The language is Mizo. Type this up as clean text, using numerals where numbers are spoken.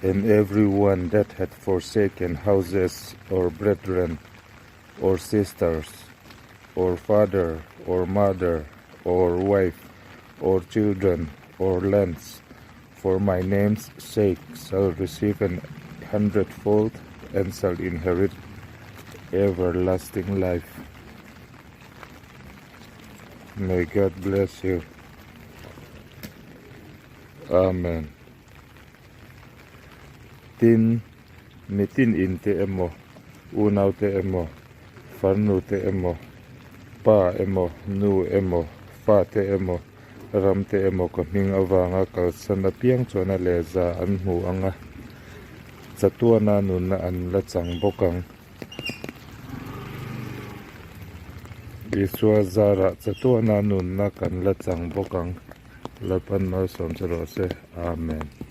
And every one that hath forsaken houses or brethren or sisters or father or mother or wife or children or lands for my name's sake shall receive an hundredfold and shall inherit everlasting life. May God bless you. Amen. Tin, mitin in te emaw, unau te emaw, farnu te emaw, pa emaw, nu emaw, fa te emaw, ram te emaw ka hming avanga kalsan apiang chuan a lehza an hmu ang a, chatuana nunna an la chang bawk ang. Isua zarah chatuana nunna kan la chang bawk ang. Lalpan malsawm che rawh se. Amen.